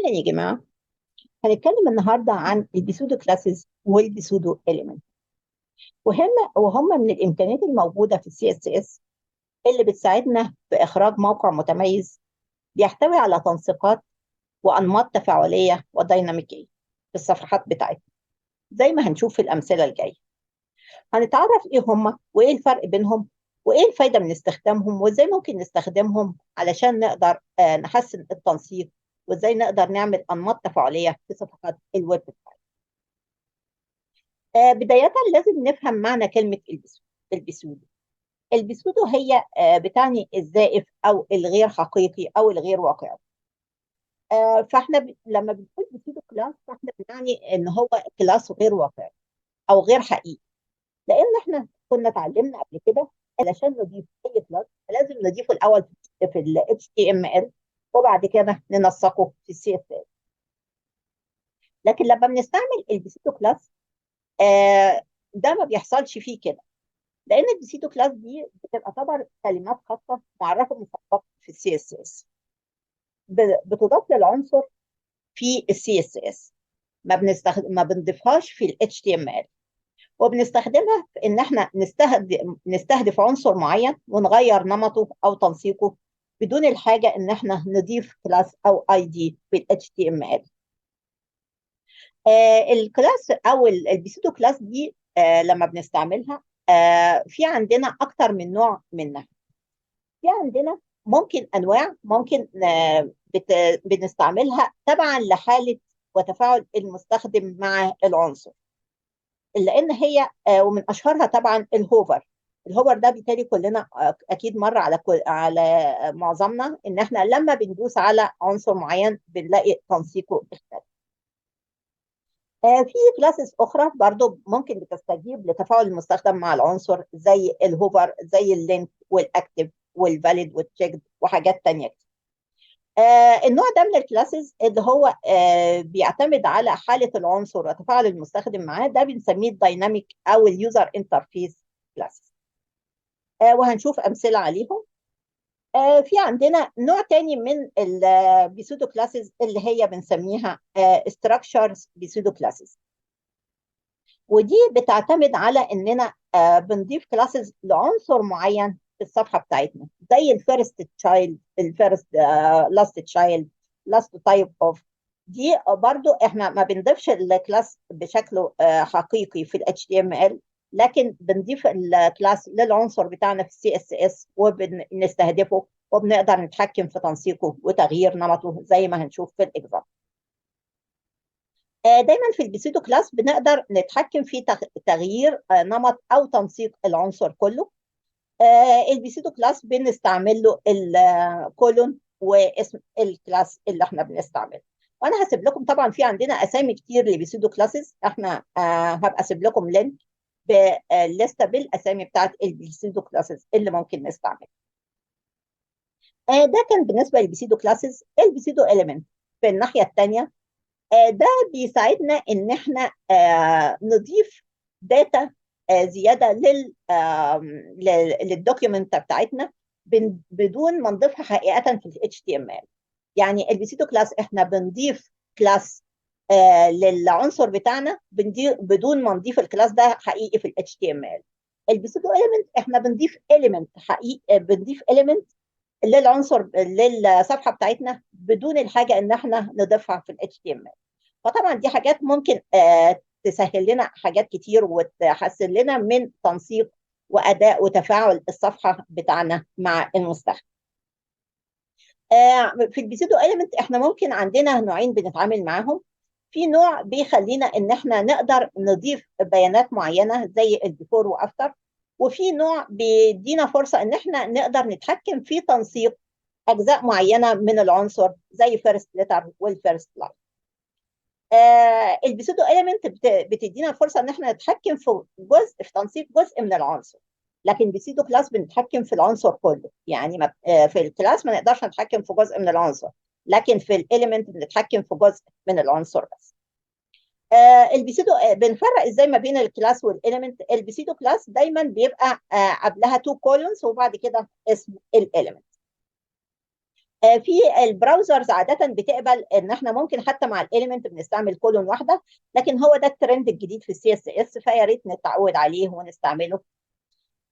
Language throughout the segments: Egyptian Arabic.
اهلا يا جماعه، هنتكلم النهارده عن ال pseudo classes وال pseudo element، وهم من الامكانيات الموجودة في ال CSS اللي بتساعدنا في اخراج موقع متميز بيحتوي على تنسيقات وانماط تفاعلية وديناميكيه في الصفحات بتاعتنا، زي ما هنشوف في الامثلة الجاية. هنتعرف ايه هم وايه الفرق بينهم وايه الفايدة من استخدامهم وازاي ممكن نستخدمهم علشان نقدر نحسن التنسيق، وازاي نقدر نعمل انماط تفاعلية في صفحات الويب بتاعتنا. بداية لازم نفهم معنى كلمة ال pseudo. ال pseudo هي بتعني الزائف او الغير حقيقي او الغير واقعي. فاحنا لما بنقول pseudo class فاحنا بنعني ان هو class غير واقعي او غير حقيقي، لان احنا كنا اتعلمنا قبل كده علشان نضيف اي class لازم نضيفه الاول في ال HTML وبعد كده ننسقه في ال CSS. لكن لما بنستعمل ال pseudo class ده ما بيحصلش فيه كده، لان ال pseudo class دي بتبقى طبعا كلمات خاصة معرفة مسبقا في ال CSS، بتضاف للعنصر في ال CSS، ما بنضيفهاش في ال HTML، وبنستخدمها في ان احنا نستهدف عنصر معين ونغير نمطه او تنسيقه بدون الحاجة ان احنا نضيف class او ID في ال HTML. ال class او ال pseudo class دي لما بنستعملها في عندنا اكتر من نوع منها. في عندنا ممكن انواع ممكن بنستعملها تبعا لحاله وتفاعل المستخدم مع العنصر، لان هي ومن اشهرها طبعا ال hover. ال hover ده بالتالي كلنا اكيد مر على معظمنا ان احنا لما بندوس على عنصر معين بنلاقي تنسيقه اختلف. في classes اخرى برضو ممكن بتستجيب لتفاعل المستخدم مع العنصر، زي ال hover، زي ال link وال active وال valid وال checked وحاجات تانية كتير. النوع ده من ال classes اللي هو بيعتمد على حالة العنصر وتفاعل المستخدم معاه، ده بنسميه ال dynamic او ال user interface classes، وهنشوف امثلة عليهم. في عندنا نوع تاني من ال pseudo classes اللي هي بنسميها structures pseudo classes، ودي بتعتمد على اننا بنضيف classes لعنصر معين في الصفحة بتاعتنا، زي ال first child، ال first، last child، last type of. دي برضو احنا ما بنضيفش ال class بشكله حقيقي في ال HTML، لكن بنضيف ال class للعنصر بتاعنا في ال CSS وبنستهدفه وبنقدر نتحكم في تنسيقه وتغيير نمطه زي ما هنشوف في ال example. دايما في ال pseudo class بنقدر نتحكم في تغيير نمط او تنسيق العنصر كله. ال pseudo class بنستعمل له ال colon واسم ال class اللي احنا بنستعمله. وانا هسيب لكم طبعا في عندنا اسامي كتير ل pseudo classes، احنا هبقى اسيب لكم link بلستة بالاسامي بتاعت ال pseudo classes اللي ممكن نستعملها. ده كان بالنسبة لل pseudo classes. ال pseudo element في الناحية الثانية ده بيساعدنا ان احنا نضيف data زيادة لل document بتاعتنا بدون ما نضيفها حقيقة في ال HTML. يعني ال pseudo class احنا بنضيف class للعنصر بتاعنا بدون ما نضيف ال class ده حقيقي في ال HTML. ال pseudo element احنا بنضيف element حقيقي، بنضيف element للعنصر للصفحه بتاعتنا بدون الحاجة ان احنا نضيفها في ال HTML. فطبعا دي حاجات ممكن تسهل لنا حاجات كتير وتحسن لنا من تنسيق واداء وتفاعل الصفحة بتاعنا مع المستخدم. في ال pseudo element احنا ممكن عندنا نوعين بنتعامل معاهم. في نوع بيخلينا ان احنا نقدر نضيف بيانات معينة زي ال before و after، وفي نوع بيدينا فرصة ان احنا نقدر نتحكم في تنسيق اجزاء معينة من العنصر زي first letter وال first line. ال pseudo element بتدينا فرصة ان احنا نتحكم في جزء، في تنسيق جزء من العنصر، لكن pseudo class بنتحكم في العنصر كله. يعني ما في ال class ما نقدرش نتحكم في جزء من العنصر، لكن في ال element بنتحكم في جزء من العنصر بس. ال pseudo بنفرق ازاي ما بين ال class وال element؟ ال pseudo class دايما بيبقى قبلها two colons وبعد كده اسم ال element. في ال browsers عادة بتقبل ان احنا ممكن حتى مع ال element بنستعمل colon واحده، لكن هو ده الترند الجديد في ال CSS، فيا ريت نتعود عليه ونستعمله.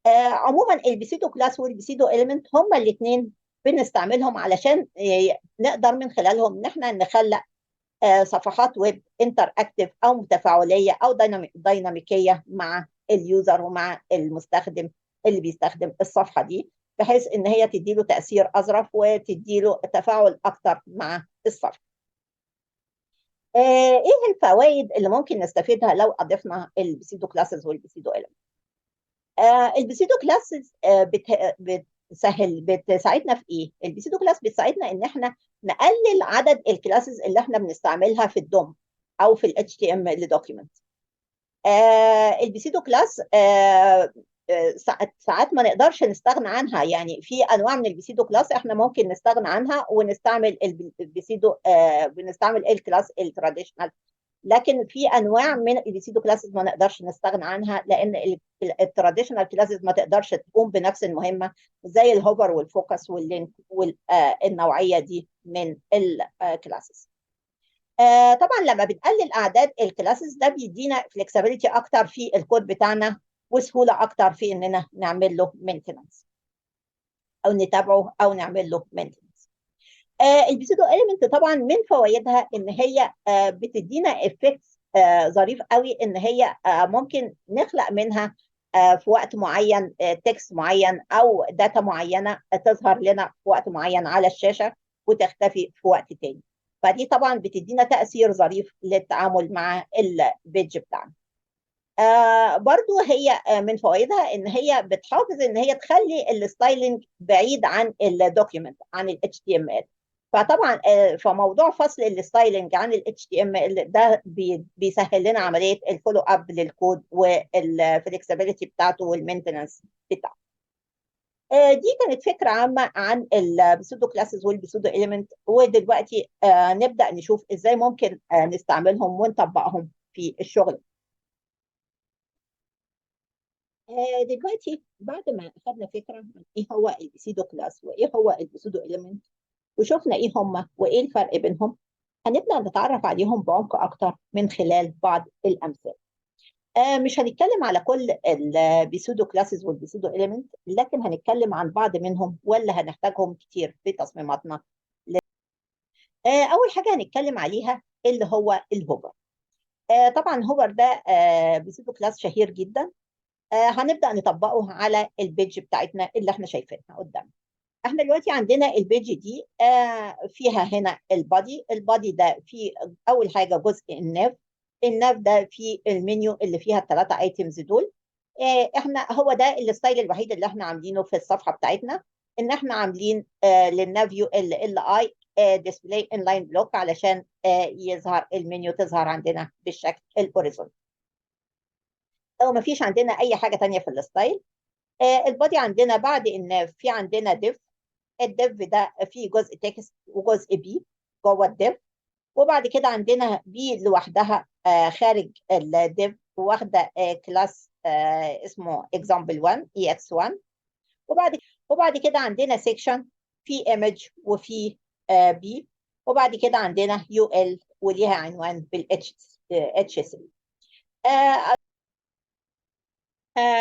عموما ال pseudo class وال pseudo element هما الاثنين بنستعملهم علشان نقدر من خلالهم ان احنا نخلق صفحات web interactive او متفاعليه او ديناميكية مع ال user ومع المستخدم اللي بيستخدم الصفحة دي، بحيث ان هي تديله تاثير اظرف وتديله تفاعل اكتر مع الصفحة. ايه الفوائد اللي ممكن نستفيدها لو اضفنا ال pseudo classes وال pseudo element؟ ال pseudo classes بتسهل، بتساعدنا في ايه؟ ال pseudo class بتساعدنا ان احنا نقلل عدد ال classes اللي احنا بنستعملها في ال DOM او في ال HTML document. ال pseudo class ساعات ما نقدرش نستغنى عنها، يعني في انواع من ال pseudo class احنا ممكن نستغنى عنها ونستعمل ال pseudo بنستعمل ال class ال traditional، لكن في انواع من ال pseudo classes ما نقدرش نستغنى عنها، لان ال traditional classes ما تقدرش تقوم بنفس المهمة، زي ال hover وال focus وال link والنوعيه دي من ال classes. طبعا لما بنقلل اعداد ال classes ده بيدينا flexibility اكتر في الكود بتاعنا، وسهولة اكتر في اننا نعمل له maintenance او نتابعه او نعمل له maintenance. ال pseudo element طبعا من فوائدها ان هي بتدينا effect ظريف قوي، ان هي ممكن نخلق منها في وقت معين text معين او data معينة تظهر لنا في وقت معين على الشاشة وتختفي في وقت تاني. فدي طبعا بتدينا تاثير ظريف للتعامل مع ال page بتاعنا. برضو هي من فوائدها ان هي بتحافظ ان هي تخلي ال styling بعيد عن ال document، عن ال HTML. فطبعا فموضوع فصل ال styling عن ال HTML ده بيسهل لنا عملية ال follow up لل code وال flexibility بتاعته وال maintenance بتاعته. دي كانت فكرة عامة عن ال pseudo classes وال pseudo element، ودلوقتي نبدا نشوف ازاي ممكن نستعملهم ونطبقهم في الشغل. دلوقتي بعد ما اخذنا فكرة عن ايه هو ال pseudo class وايه هو ال pseudo element، وشفنا ايه هم وايه الفرق بينهم، هنبدا نتعرف عليهم بعمق اكتر من خلال بعض الامثلة. مش هنتكلم على كل ال pseudo classes وال pseudo element، لكن هنتكلم عن بعض منهم ولا هنحتاجهم كتير في تصميماتنا. اول حاجة هنتكلم عليها اللي هو ال hover. طبعا hover ده pseudo class شهير جدا. هنبدا نطبقه على ال page بتاعتنا اللي احنا شايفينها قدامنا. احنا دلوقتي عندنا ال page دي فيها هنا ال body. ال body ده فيه اول حاجة جزء ال nav. ال nav ده فيه المنيو اللي فيها الثلاثة items دول. احنا هو ده ال style الوحيد اللي احنا عاملينه في الصفحة بتاعتنا، ان احنا عاملين لل nav ul li display inline block علشان يظهر المنيو، تظهر عندنا بالشكل ال horizontal. او ما فيش عندنا اي حاجة ثانية في ال style. ال body عندنا بعد ال nav في عندنا div. ال div ده فيه جزء text وجزء p جوه ال div، وبعد كده عندنا p لوحدها خارج ال div واخده class اسمه example 1 ex 1. وبعد كده عندنا section في image وفي p، وبعد كده عندنا ul وليها عنوان بال h 3.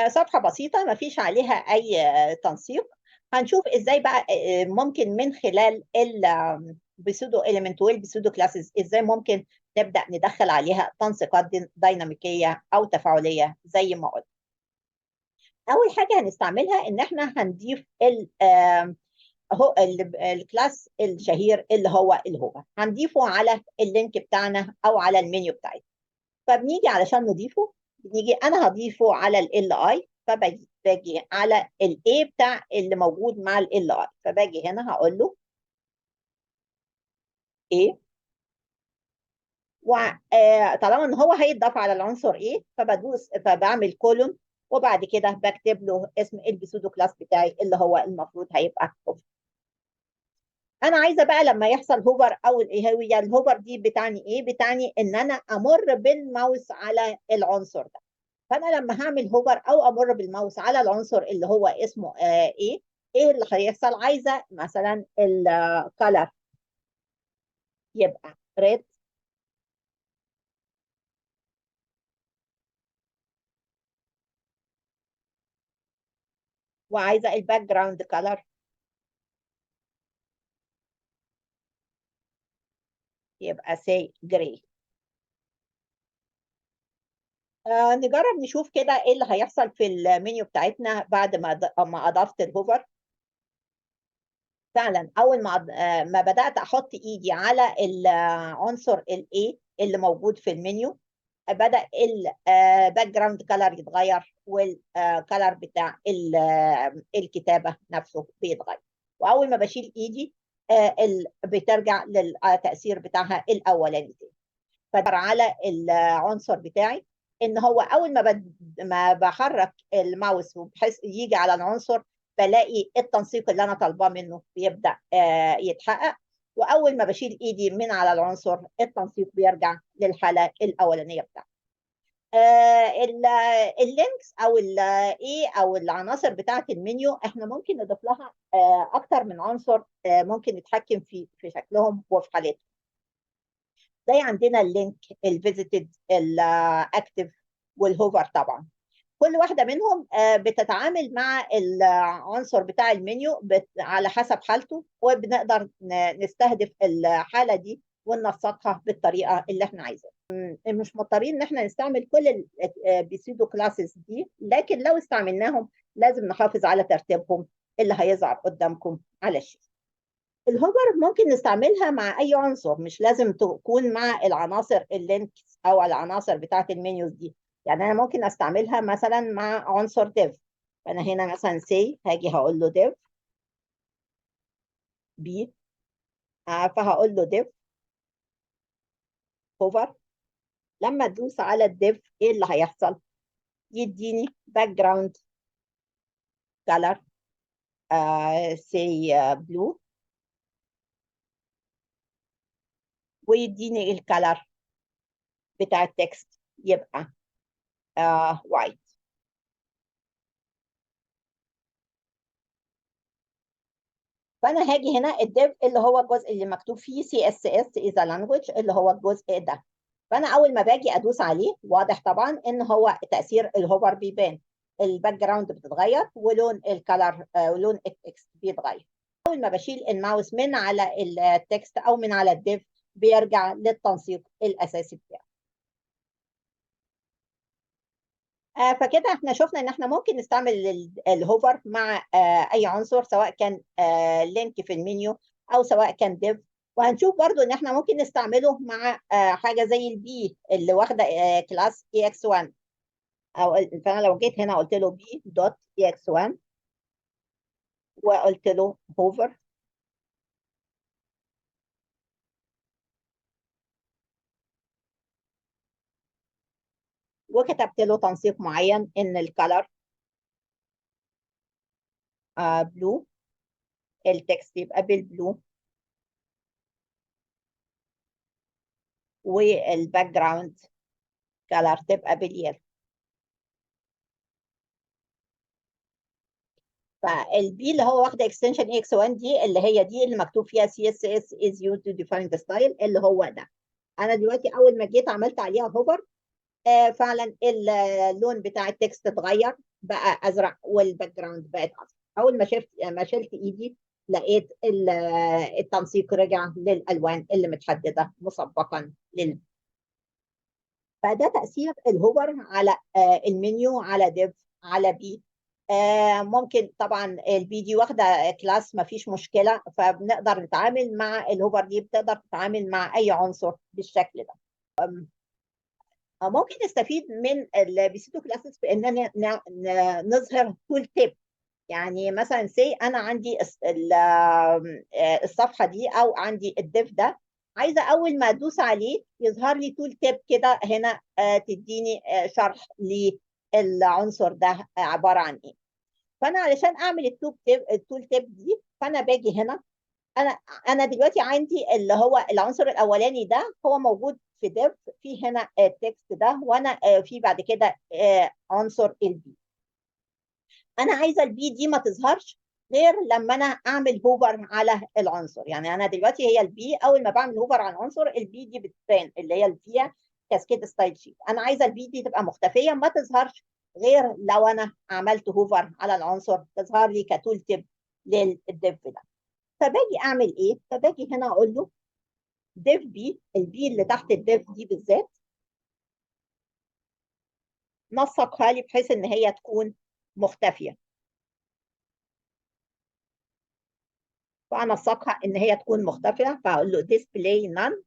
صفحة بسيطة ما فيش عليها اي تنسيق. هنشوف ازاي بقى ممكن من خلال ال pseudo element وال pseudo classes ازاي ممكن نبدا ندخل عليها تنسيقات ديناميكية او تفاعلية زي ما قلت. اول حاجة هنستعملها ان احنا هنضيف ال class الشهير اللي هو ال hover، هنضيفه على ال link بتاعنا او على المنيو بتاعتنا. فبنيجي علشان نضيفه، بنيجي انا هضيفه على li، فباجي على ال a بتاع اللي موجود مع li، فباجي هنا هقول له a، وطالما ان هو هيتضاف على العنصر a فبدوس فبعمل colon، وبعد كده بكتب له اسم ال pseudo class بتاعي اللي هو المفروض هيبقى hover. انا عايزه بقى لما يحصل hover او هي ال hover دي بتعني ايه؟ بتعني ان انا امر بالماوس على العنصر ده. فانا لما هعمل hover او امر بالماوس على العنصر اللي هو اسمه a، ايه اللي هيحصل؟ عايزه مثلا ال color يبقى red، وعايزه ال background color يبقى say gray. نجرب نشوف كده ايه اللي هيحصل في المنيو بتاعتنا بعد ما اضفت ال hover. فعلا اول ما بدات احط ايدي على العنصر ال A اللي موجود في المنيو، بدا ال background color يتغير وال color بتاع الكتابة نفسه بيتغير. واول ما بشيل ايدي بترجع للتاثير بتاعها الاولاني تاني. فدور على العنصر بتاعي ان هو اول ما بحرك الماوس وبحيث يجي على العنصر بلاقي التنسيق اللي انا طالباه منه بيبدا يتحقق، واول ما بشيل ايدي من على العنصر التنسيق بيرجع للحالة الاولانية بتاعته. ال links او الايه او العناصر بتاعه المنيو احنا ممكن نضيف لها اكتر من عنصر، ممكن نتحكم في شكلهم وفي حالتهم. زي عندنا ال link، ال visited، ال active، وال hover. طبعا كل واحدة منهم بتتعامل مع العنصر بتاع المنيو على حسب حالته، وبنقدر نستهدف الحالة دي وننسقها بالطريقة اللي احنا عايزينها. مش مضطرين ان احنا نستعمل كل ال pseudo classes دي، لكن لو استعملناهم لازم نحافظ على ترتيبهم اللي هيظهر قدامكم على الشاشة. ال hover ممكن نستعملها مع اي عنصر، مش لازم تكون مع العناصر ال links او العناصر بتاعه ال menus دي. يعني انا ممكن استعملها مثلا مع عنصر div. فانا هنا مثلا say هاجي هقول له div p، فهقول له div hover. لما ادوس على ال div ايه اللي هيحصل؟ يديني background color say blue، ويديني ال color بتاع ال text يبقى white. فانا هاجي هنا ال div اللي هو الجزء اللي مكتوب فيه CSS is a language اللي هو الجزء ده. فانا اول ما باجي ادوس عليه واضح طبعا ان هو تاثير ال hover بيبان، ال background بتتغير ولون ال color ولون ال text بيتغير. اول ما بشيل الماوس من على ال text او من على ال div بيرجع للتنسيق الاساسي بتاعه. فكده احنا شفنا ان احنا ممكن نستعمل ال hover مع اي عنصر، سواء كان link في المنيو او سواء كان div. وهنشوف برضو ان احنا ممكن نستعمله مع حاجة زي ال p اللي واخده class ex 1، او فانا لو جيت هنا قلت له p dot ex 1 وقلت له hover، وكتبت له تنسيق معين ان ال color blue، ال text يبقى بال blue، وال background color تبقى بال yellow. فال p اللي هو واخده extension ex 1 دي اللي هي دي اللي مكتوب فيها CSS is used to define the style اللي هو ده. انا دلوقتي اول ما جيت عملت عليها hover، فعلا اللون بتاع ال text اتغير بقى ازرق وال background بقت ازرق. اول ما شلت ايدي لقيت التنسيق رجع للالوان اللي متحدده مسبقا لل. فده تاثير ال hover على المنيو، على div، على p. ممكن طبعا ال p دي واخده class ما فيش مشكلة، فبنقدر نتعامل مع ال hover دي، بتقدر تتعامل مع اي عنصر بالشكل ده. ممكن نستفيد من ال pseudo classes في اننا نظهر tooltip. يعني مثلا say انا عندي الصفحة دي او عندي ال div ده، عايزه اول ما ادوس عليه يظهر لي tooltip كده هنا، تديني شرح للعنصر ده عبارة عن ايه. فانا علشان اعمل ال tooltip دي، فانا باجي هنا، انا دلوقتي عندي اللي هو العنصر الاولاني ده هو موجود في div، في هنا ال text ده، وانا في بعد كده عنصر ال p. انا عايزه ال p دي ما تظهرش غير لما انا اعمل hover على العنصر. يعني انا دلوقتي هي ال p، اول ما بعمل hover على العنصر ال p دي بتبان، اللي هي اللي فيها cascade style sheet. انا عايزه ال p دي تبقى مختفيه، ما تظهرش غير لو انا عملت hover على العنصر، تظهر لي ك tooltip لل div ده. فباجي اعمل ايه؟ فباجي هنا اقول له div p، ال p اللي تحت ال div دي بالذات نسقها لي بحيث ان هي تكون مختفيه، فانسقها ان هي تكون مختفيه، فهقول له display none.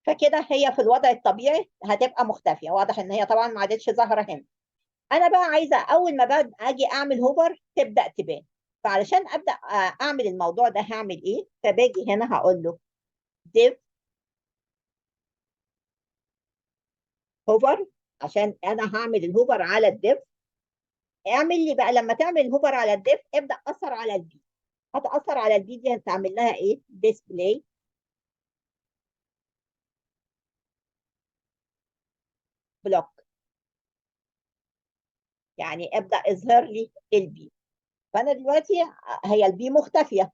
فكده هي في الوضع الطبيعي هتبقى مختفيه، واضح ان هي طبعا ما عادتش ظاهره هنا. انا بقى عايزه اول ما بقى اجي اعمل hover تبدا تبان، فعلشان ابدا اعمل الموضوع ده هعمل ايه؟ فباجي هنا هقول له div hover، عشان انا هعمل ال hover على ال div. اعمل لي بقى لما تعمل ال hover على ال div ابدا اثر على ال p. هتاثر على ال p دي هتعمل لها ايه؟ display block، يعني ابدا اظهر لي ال p. فانا دلوقتي هي ال p مختفيه،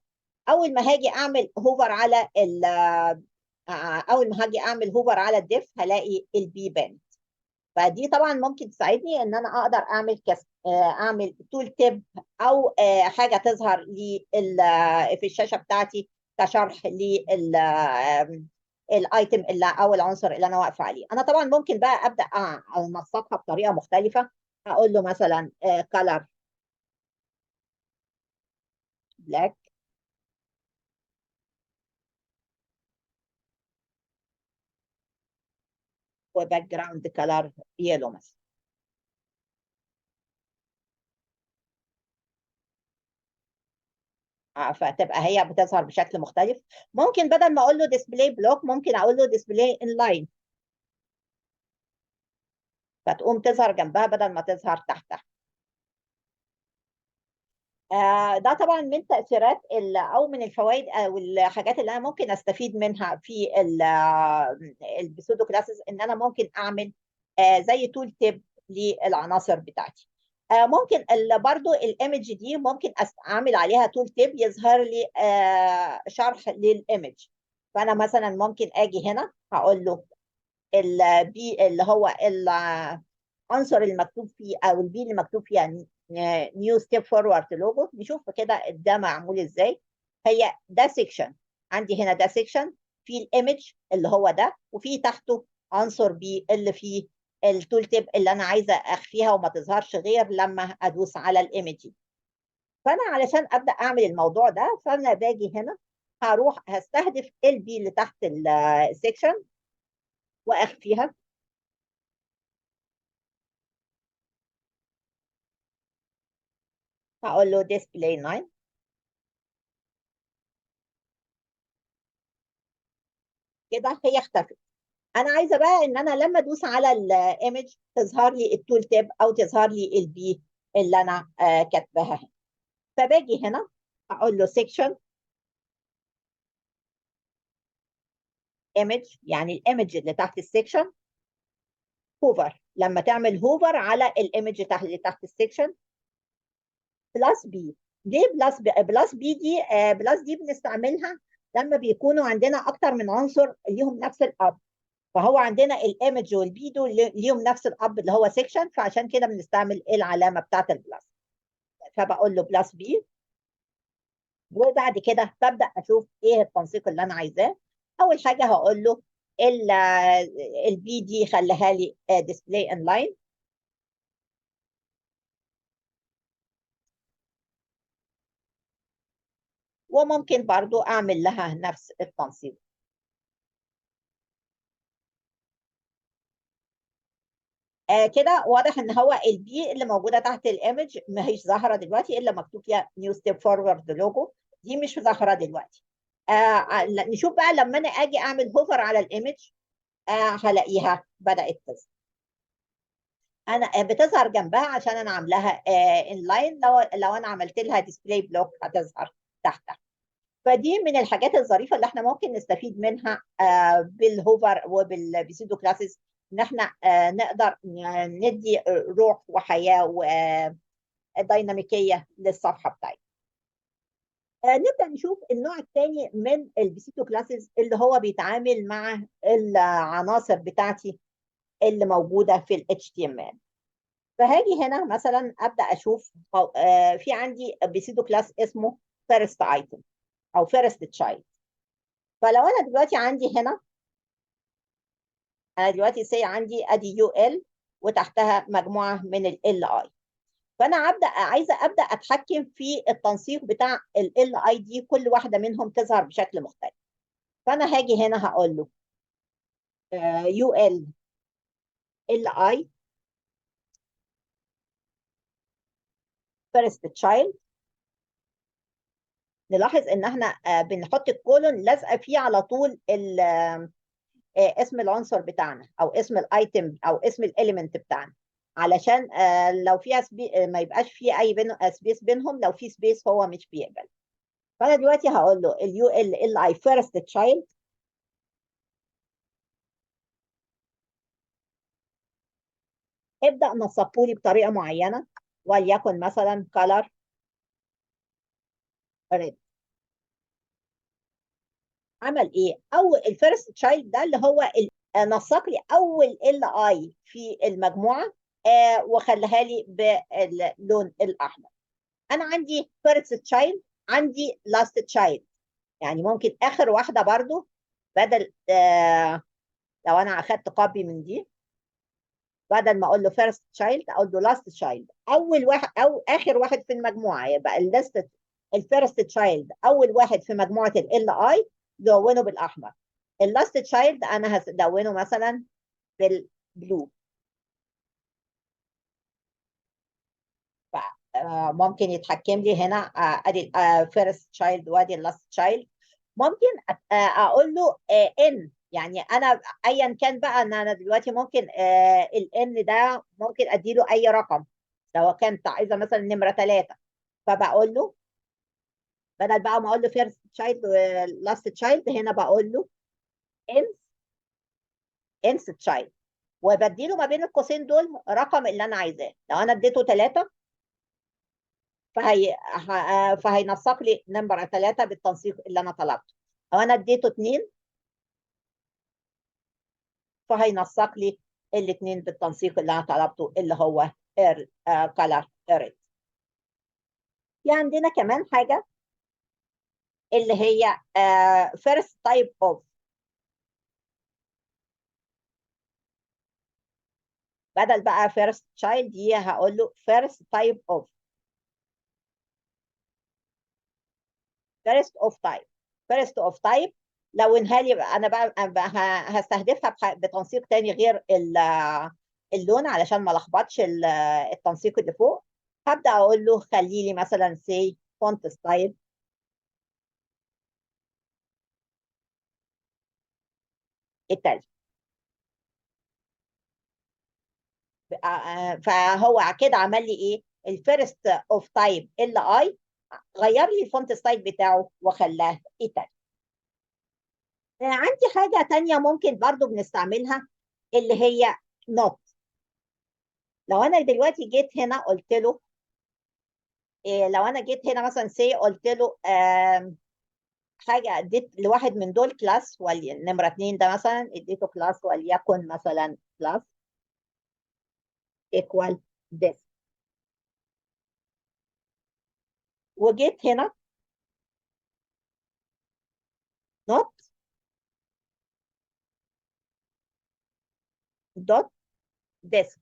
اول ما هاجي اعمل hover على ال اول ما هاجي اعمل hover على ال div هلاقي ال p بانت. فدي طبعا ممكن تساعدني ان انا اقدر اعمل اعمل tooltip او حاجة تظهر لي في الشاشة بتاعتي كشرح لل item اللي او العنصر اللي انا واقفة عليه. انا طبعا ممكن بقى ابدا انسقها بطريقة مختلفة، هقول له مثلا color black و background color yellow مثلا. فتبقى هي بتظهر بشكل مختلف. ممكن بدل ما اقول له display block ممكن اقول له display inline، فتقوم تظهر جنبها بدل ما تظهر تحتها. ده طبعا من تاثيرات او من الفوائد او الحاجات اللي انا ممكن استفيد منها في ال pseudo classes، ان انا ممكن اعمل زي tooltip للعناصر بتاعتي. ممكن برضو ال image دي ممكن اعمل عليها tooltip يظهر لي شرح لل image. فانا مثلا ممكن اجي هنا هقول له ال p اللي هو العنصر المكتوب فيه او ال p اللي مكتوب فيها new step forward logo. نشوف كده ده معمول ازاي. هي ده section عندي هنا، ده section في ال image اللي هو ده، وفي تحته عنصر p اللي فيه ال tooltip اللي انا عايزه اخفيها وما تظهرش غير لما ادوس على ال image. فانا علشان ابدا اعمل الموضوع ده فانا باجي هنا هروح هستهدف ال p اللي تحت ال section واخفيها. هقول له display 9. كده هي اختفت. انا عايزه بقى ان انا لما ادوس على ال image تظهر لي ال tooltip او تظهر لي ال p اللي انا كاتباها هنا. فباجي هنا اقول له section image، يعني ال image اللي تحت ال section hover، لما تعمل hover على ال image اللي تحت ال section plus p. ليه plus p؟ plus p دي، plus دي بنستعملها لما بيكونوا عندنا اكتر من عنصر ليهم نفس الاب، فهو عندنا ال image وال p دول ليهم نفس الاب اللي هو section، فعشان كده بنستعمل العلامة بتاعت ال plus. فبقول له plus p، وبعد كده ببدا اشوف ايه التنسيق اللي انا عايزاه. اول حاجة هقول له ال p دي خليها لي display inline، وممكن برضو اعمل لها نفس التنسيق. كده واضح ان هو ال p اللي موجودة تحت ال image ما هيش ظاهره دلوقتي الا مكتوب فيها new step forward logo، دي مش ظاهره دلوقتي. نشوف بقى لما انا اجي اعمل hover على ال image هلاقيها بدات تظهر. انا بتظهر جنبها عشان انا عاملاها inline، لو انا عملت لها display block هتظهر تحتها. فدي من الحاجات الظريفة اللي احنا ممكن نستفيد منها بال hover وبال pseudo classes ان احنا نقدر ندي روح وحياه وديناميكيه للصفحه بتاعتنا. نبدا نشوف النوع الثاني من ال pseudo classes اللي هو بيتعامل مع العناصر بتاعتي اللي موجودة في ال HTML. فهاجي هنا مثلا ابدا اشوف في عندي pseudo class اسمه first item او first child. فلو انا دلوقتي عندي هنا، انا دلوقتي say عندي ادي UL وتحتها مجموعة من ال LI، فانا عايزه ابدا اتحكم في التنسيق بتاع ال LI دي، كل واحدة منهم تظهر بشكل مختلف. فانا هاجي هنا هقول له UL LI first child. نلاحظ ان احنا بنحط ال colon لازقه فيه على طول اسم العنصر بتاعنا او اسم ال item او اسم ال element بتاعنا، علشان لو فيها ما يبقاش فيه اي space بينهم، لو في space هو مش بيقبل. فانا دلوقتي هقول له ال UL LI first child ابدا نسقه لي بطريقة معينة، وليكن مثلا color red. عمل ايه؟ اول ال first child ده اللي هو نسق لي اول LI في المجموعة وخليها لي باللون الاحمر. انا عندي first child، عندي last child، يعني ممكن اخر واحدة برضو بدل لو انا اخدت copy من دي، بدل ما اقول له first child اقول له last child، اول واحد او اخر واحد في المجموعة، يبقى ال last ال first child اول واحد في مجموعة ال LI لونه بالاحمر، ال last child انا هلونه مثلا بال blue. ممكن يتحكم لي هنا، ادي first child وادي ال last child. ممكن اقول له n، يعني انا ايا كان بقى ان انا دلوقتي ممكن ال n ده ممكن ادي له اي رقم، لو كانت عايزه مثلا نمره 3، فبقول له بدل بقى ما اقول له first child last child، هنا بقول له nth child، وبدي له ما بين القوسين دول رقم اللي انا عايزاه. لو انا اديته 3 فهينسق لي نمبر 3 بالتنسيق اللي انا طلبته. لو انا اديته 2 فهينسق لي الاثنين بالتنسيق اللي انا طلبته اللي هو color red. في عندنا كمان حاجة اللي هي first type of. بدل بقى first child دي هقول له first type of، first of type، first of type. لو انها لي انا بقى هستهدفها بتنسيق تاني غير اللون علشان ما لخبطش التنسيق اللي فوق. هبدأ اقول له خلي لي مثلا say font style التالي، فهو كده عمل لي ايه؟ ال first of type LI غير لي ال font style بتاعه وخلاه italic. عندي حاجة تانية ممكن برضو بنستعملها اللي هي not. لو أنا دلوقتي جيت هنا قلت له إيه، لو أنا جيت هنا مثلا say قلت له حاجة، اديت لواحد من دول class، نمرة 2 ده مثلا اديته class وليكن مثلا class equal this، وجيت هنا not dot desc،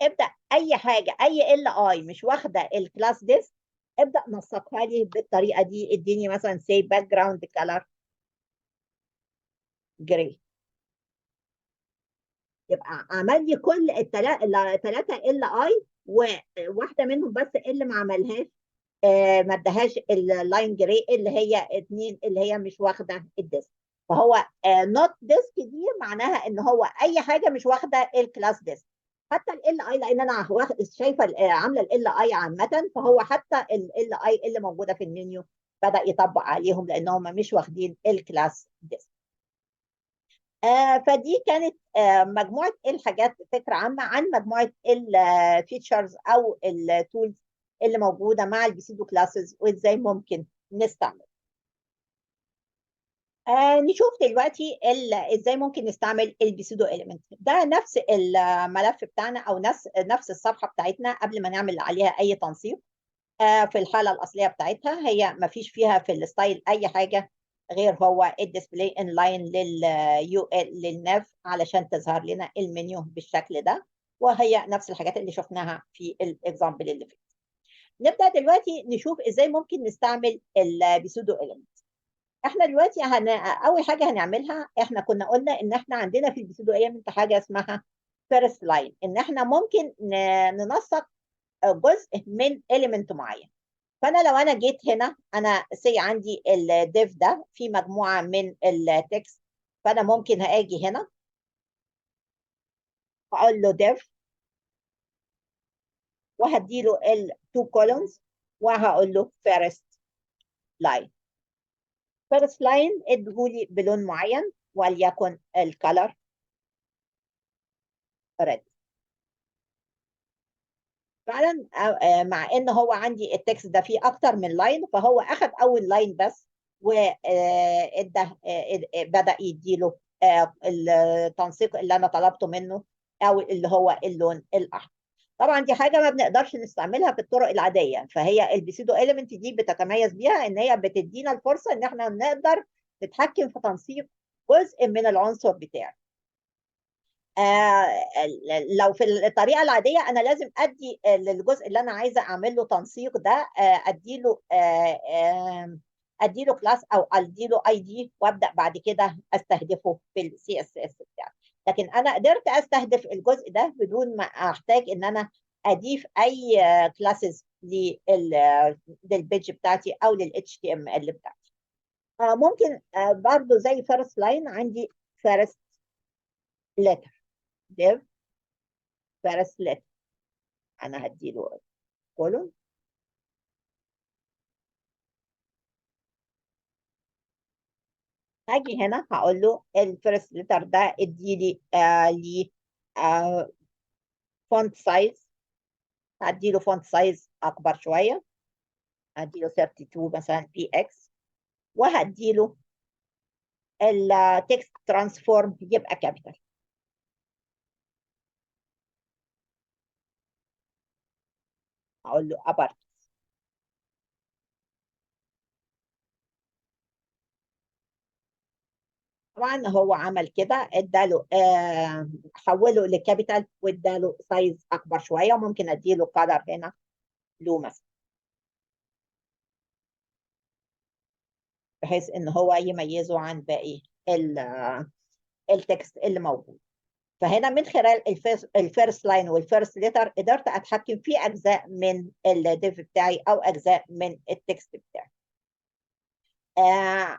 ابدأ أي حاجة أي LI مش واخدة ال class desc ابدأ نسقها لي بالطريقة دي. اديني مثلا say background color gray، يبقى عمل لي كل التلاتة LI وواحدة منهم بس اللي ما عملهاش، ما ادهاش ال line gray اللي هي 2 اللي هي مش واخدة ال desc. فهو not desc دي معناها ان هو اي حاجة مش واخدة ال class desc، حتى ال LI، لان انا شايفه عامله ال LI عامة، فهو حتى ال LI اللي موجودة في المنيو بدأ يطبق عليهم لان هم مش واخدين ال class dist. فدي كانت مجموعة الحاجات، فكرة عامة عن مجموعة ال features او ال tools اللي موجودة مع ال pseudo classes وازاي ممكن نستعمل. نشوف دلوقتي ازاي ممكن نستعمل ال pseudo element. ده نفس الملف بتاعنا او نفس الصفحة بتاعتنا قبل ما نعمل عليها اي تنسيق. في الحالة الاصلية بتاعتها هي ما فيش فيها في ال style اي حاجة غير هو ال display inline لل ul لل nav علشان تظهر لنا المنيو بالشكل ده، وهي نفس الحاجات اللي شفناها في ال example اللي فات. نبدا دلوقتي نشوف ازاي ممكن نستعمل ال pseudo element. احنا دلوقتي اول حاجة هنعملها، احنا كنا قلنا ان احنا عندنا في ال pseudo element حاجة اسمها first line، ان احنا ممكن ننسق جزء من element معين. فانا لو انا جيت هنا، انا say عندي ال div ده في مجموعة من ال text، فانا ممكن هاجي هنا اقول له div وهدي له ال two colons وهقول له first line. first line اديهولي بلون معين وليكن ال color red. فعلا مع ان هو عندي ال text ده فيه اكتر من line، فهو اخذ اول line بس وادى بدا يديله التنسيق اللي انا طلبته منه او اللي هو اللون الاحمر. طبعا دي حاجة ما بنقدرش نستعملها في الطرق العادية، فهي ال pseudo element دي بتتميز بيها ان هي بتدينا الفرصة ان احنا نقدر نتحكم في تنسيق جزء من العنصر بتاعي. لو في الطريقة العادية انا لازم ادي للجزء اللي انا عايزه اعمل له تنسيق ده، ادي له class او ادي له ID وابدا بعد كده استهدفه في ال CSS بتاعي. لكن انا قدرت استهدف الجزء ده بدون ما احتاج ان انا اضيف اي classes لل page بتاعتي او لل HTML بتاعتي. ممكن برضو زي first line عندي first letter div first letter، انا هديله colon هاجي هنا هقول له ال first letter ده اديلي لي font size، هديله font size اكبر شوية، هديله 32 مثلا px، وهديله ال text transform يبقى capital. هقول له upper. طبعا هو عمل كده، اداله حوله ل capital واداله size اكبر شوية، وممكن اديله color هنا blue مثلا بحيث ان هو يميزه عن باقي ال text اللي موجود. فهنا من خلال ال first line وال first letter قدرت اتحكم في اجزاء من ال div بتاعي او اجزاء من ال text بتاعي.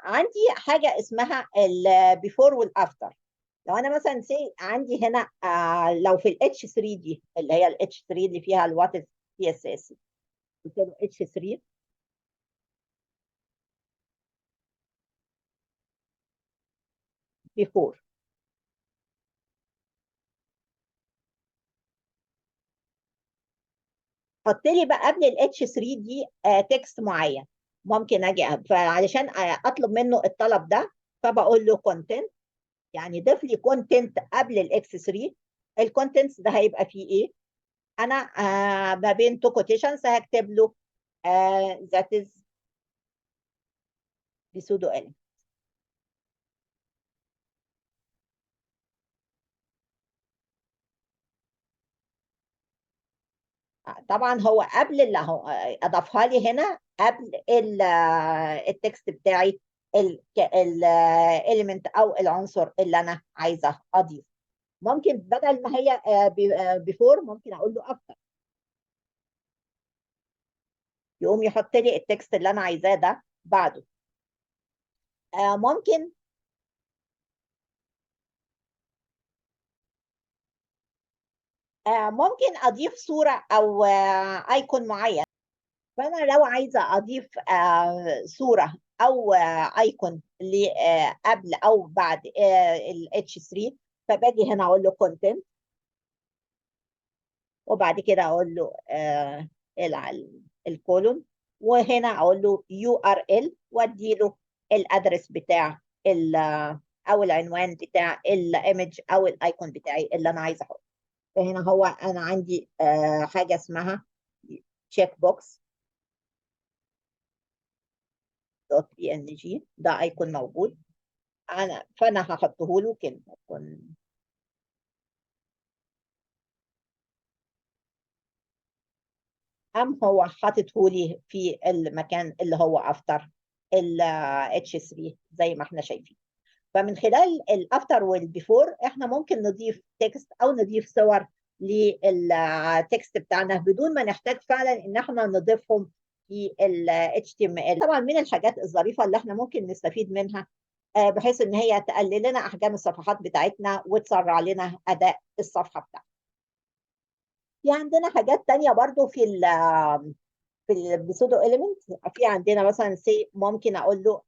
عندي حاجة اسمها ال before وال after. لو انا مثلا say عندي هنا لو في ال H3 دي اللي هي ال H3 اللي فيها ال what CSS، قلت له H3 before، حط لي بقى قبل ال H3 دي text معين. ممكن اجي فعلشان اطلب منه الطلب ده فبقول له content، يعني ضيف لي content قبل ال H3. ال contents ده هيبقى فيه ايه؟ انا ما بين two quotations هكتب له that is pseudo element. طبعا هو قبل اللي هو اضافها لي هنا قبل ال text بتاعي ال element او العنصر اللي انا عايزه اضيفه. ممكن بدل ما هي before ممكن اقول له after، يقوم يحط لي ال text اللي انا عايزاه ده بعده. ممكن اضيف صوره او icon معين، فانا لو عايزه اضيف صوره او icon قبل او بعد ال H3، فباجي هنا اقول له content، وبعد كده اقول له ال colon، وهنا اقول له URL وادي له ال address بتاع او العنوان بتاع ال image او ال icon بتاعي اللي انا عايزه احطه. فهنا هو انا عندي حاجة اسمها checkbox .png، ده icon موجود انا، فانا هحطه له كده. هو حاططه لي في المكان اللي هو after ال H3 زي ما احنا شايفين. فمن خلال ال after وال before احنا ممكن نضيف text او نضيف صور لل text بتاعنا بدون ما نحتاج فعلا ان احنا نضيفهم في ال HTML. طبعا من الحاجات الظريفة اللي احنا ممكن نستفيد منها بحيث ان هي تقلل لنا احجام الصفحات بتاعتنا وتسرع لنا اداء الصفحة بتاعتنا. في عندنا حاجات تانية برضو في ال pseudo element. في عندنا مثلا say ممكن اقول له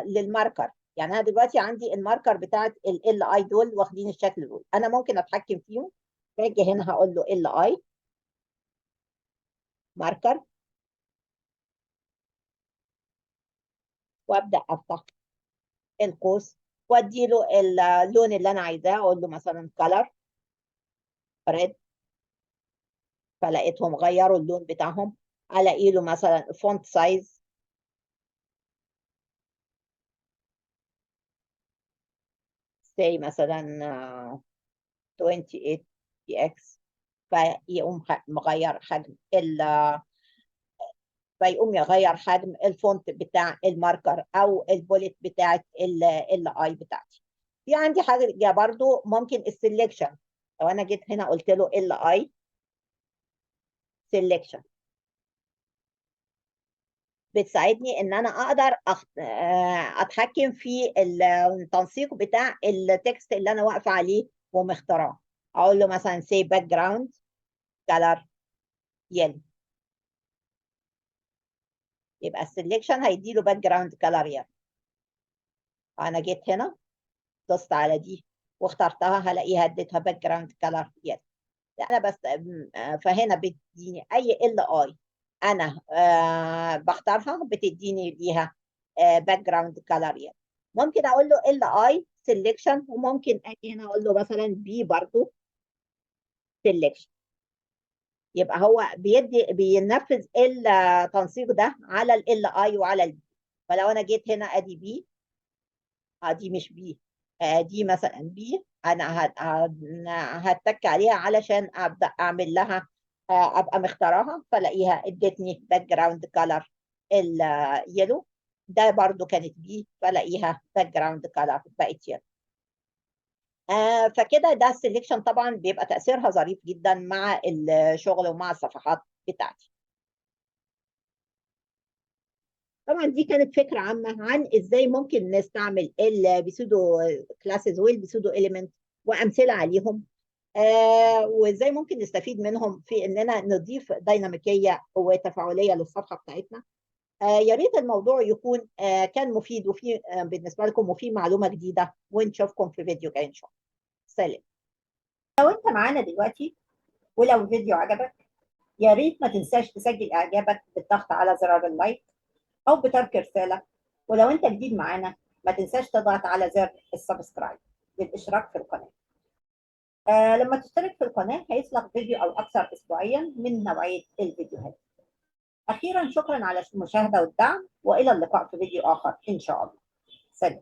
لل marker، يعني انا دلوقتي عندي ال marker بتاعت ال li دول واخدين الشكل دول، انا ممكن اتحكم فيهم. باجي هنا هقول له li marker وابدا افتح القوس وادي له اللون اللي انا عايزاه، اقول له مثلا color red، فلقيتهم غيروا اللون بتاعهم. الاقي له مثلا font size say مثلا 28 px، فيقوم مغير حجم فيقوم يغير حجم ال font بتاع ال marker او ال bullet بتاعت ال li بتاعتي. في عندي حاجة برضو ممكن ال selection، لو انا جيت هنا قلت له li selection بتساعدني ان انا اقدر اتحكم في التنسيق بتاع ال text اللي انا واقفة عليه ومختاراه. اقول له مثلا say background color yellow، يبقى ال selection هيدي له background color yellow. انا جيت هنا دوست على دي واخترتها هلاقيها اديتها background color yellow. انا بس فهنا بتديني اي li انا بختارها بتديني ليها background color yellow. ممكن اقول له li selection، وممكن اجي هنا اقول له مثلا p برضو selection، يبقى هو بينفذ التنسيق ده على li وعلى ال p. فلو انا جيت هنا ادي p، دي مش p، دي مثلا p، انا هتك عليها علشان ابدا اعمل لها، ابقى مختاراها، فلاقيها ادتني background color ال yellow. ده برضو كانت p، فلاقيها background color بقت yellow. فكده ده ال selection طبعا بيبقى تأثيرها ظريف جدا مع الشغل ومع الصفحات بتاعتي. طبعا دي كانت فكرة عامة عن ازاي ممكن نستعمل ال pseudo classes وال pseudo element وامثلة عليهم، وازاي ممكن نستفيد منهم في اننا نضيف ديناميكية وتفاعلية للصفحة بتاعتنا. يا ريت الموضوع يكون كان مفيد وفي بالنسبة لكم وفي معلومة جديدة، ونشوفكم في فيديو جاي ان شاء الله. سلام. لو انت معانا دلوقتي ولو الفيديو عجبك يا ريت ما تنساش تسجل اعجابك بالضغط على زرار ال like او بترك رسالة، ولو انت جديد معانا ما تنساش تضغط على زر ال subscribe للاشتراك في القناة. لما تشترك في القناة هيطلق فيديو او اكثر اسبوعيا من نوعية الفيديوهات. اخيرا شكرا على المشاهدة والدعم، والى اللقاء في فيديو اخر ان شاء الله. سلام.